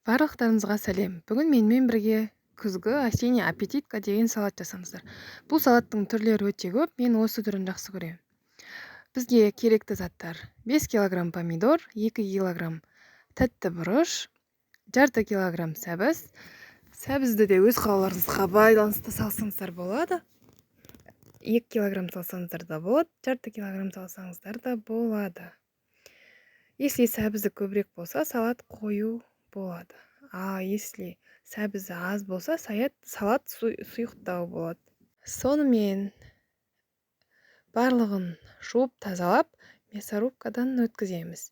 Барлықтарыңызға сәлем. Бүгін менімен бірге күзгі осенний аппетитка деген салат жасаңыздар. Бұл салаттың түрлері өте көп, мен осы түрін жақсы көремін. Бізге керекті заттар: 5 килограмм помидор, 2 килограмм тәтті бұрыш, жарты килограмм сәбіз. Сәбізді де өз қалауларыңызға байланысты салсаңыздар болады. 2 килограмм салсаңыздар да болады, жарты килограмм салсаңыздар да болады. Если сәбізі көбірек болса, салат қою болады. А если сәбізі аз болса, салат сұйықтау болады. Сонымен барлығын жуып тазалап, мясорубкадан өткіземіз.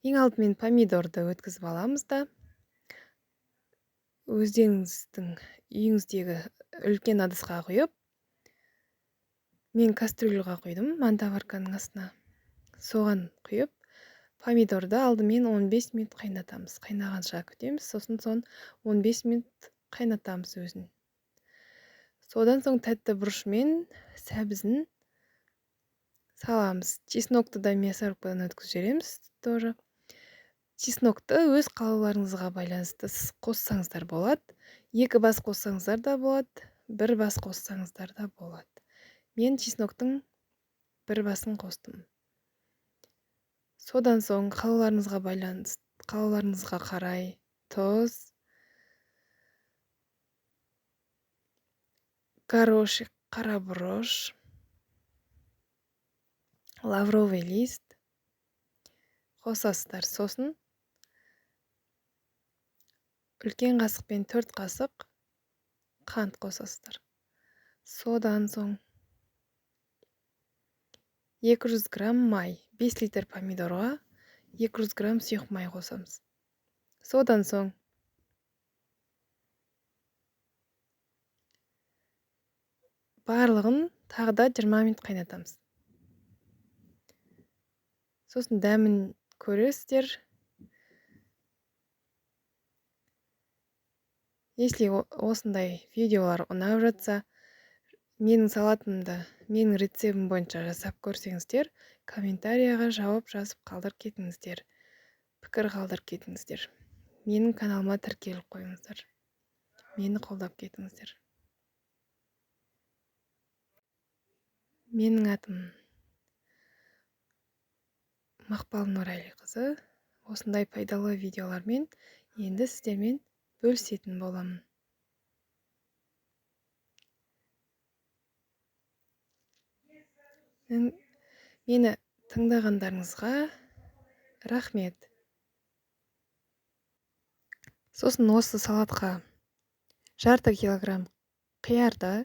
Ең алдымен помидорды өткізіп аламыз да, өздеріңіздің үйіңіздегі үлкен ыдысқа құйып, мен кастрюльға құйдым, мантоварканың астына. Соған құйып, помидорды алдымен 15 минут қайнатамыз. Қайнағанша күтеміз, сосын соң 15 минут қайнатамыз өзін. Содан соң тәтті бұрыш мен сәбізін саламыз. Чеснокты да мясорубкадан өткізіп жібереміз тоже. Чеснокты өз қалауларыңызға байланысты қоссаңыздар болады. 2 бас қоссаңыздар да болады, 1 бас қоссаңыздар да болады. Мен чесноктың 1 басын қостым. Содан соң қалауларыңызға байланысты, қалауларыңызға қарай тұз, горошек, қара бұрыш, лавровый лист қосасыздар. Сосын үлкен қасықпен 4 қасық қант қосасыздар. Содан соң 200 грамм май, 5 литр помидорға 200 грамм сұйық май қосамыз. Содан соң барлығын тағы да 20 минут қайнатамыз. Сосын дәмін көресіздер. Если осындай видеолар ұнап жатса, менің салатымды, менің рецептім бойынша жасап көрсеңіздер, комментарияға жауап жазып қалдырып кетіңіздер, пікір қалдырып кетіңіздер. Менің каналыма тіркеліп қойыңыздар, мені қолдап кетіңіздер. Менің атым Мақпал Нұрәлиқызы. Осындай пайдалы видеолармен енді сіздермен бөлісетін боламын. Мені тыңдағандарыңызға рахмет. Сосын осы салатқа жарты килограмм қиярды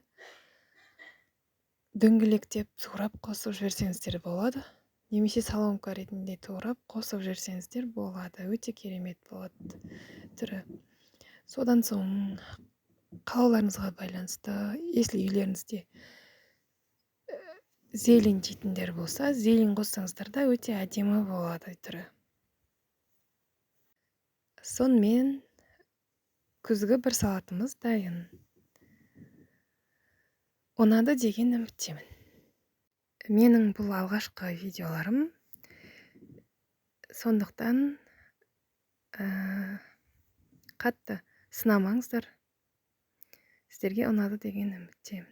дөңгелектеп турап қосып жіберсеңіздер болады. Немесе соломка ретінде турап қосып жіберсеңіздер болады. Өте керемет болады түрі. Содан соң қалауларыңызға байланысты, если үйлеріңізде зелень жейтіндер болса, зелень қоссаңыздар да өте әдемі болады түрі. Сонымен күзгі бір салатымыз дайын. Ұнады деген үміттемін. Менің бұл алғашқы видеоларым, сондықтан қатты сынамаңыздар. Сіздерге ұнады деген үміттемін.